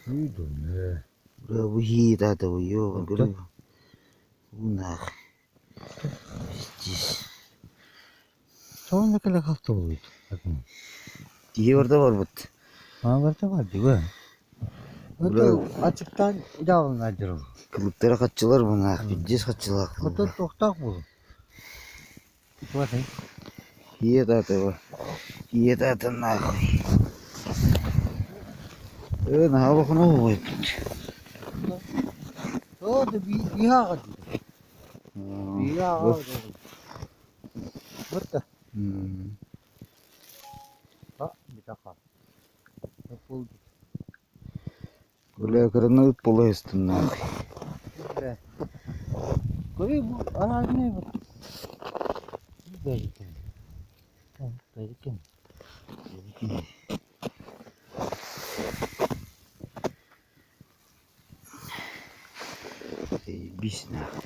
Бля, бу һиитаата бу ёбан көрүҥ. Бу нах. Пиздец. Сонно кэлэ хастыбыт. Киһи барда барбыт. А барда бардыга. Бля, Ачыктаан дьаалынайдыр. Кылыктара хаччылар бу нах, пиздец хаччылаах. Отон тохтоох буолу. Һиэтаата бу. Һиэтаата нахуй. Э, наһаа улахан оһуохайбыт. Оо, да биһааҕа дии. Биһааҕа. Бытта. А, битаха. Бля, кыраны ыт буола сыстым нахуй. Көрүй бу араадьыны бу. Бэрикин. Бэрикин. Заебись нахуй.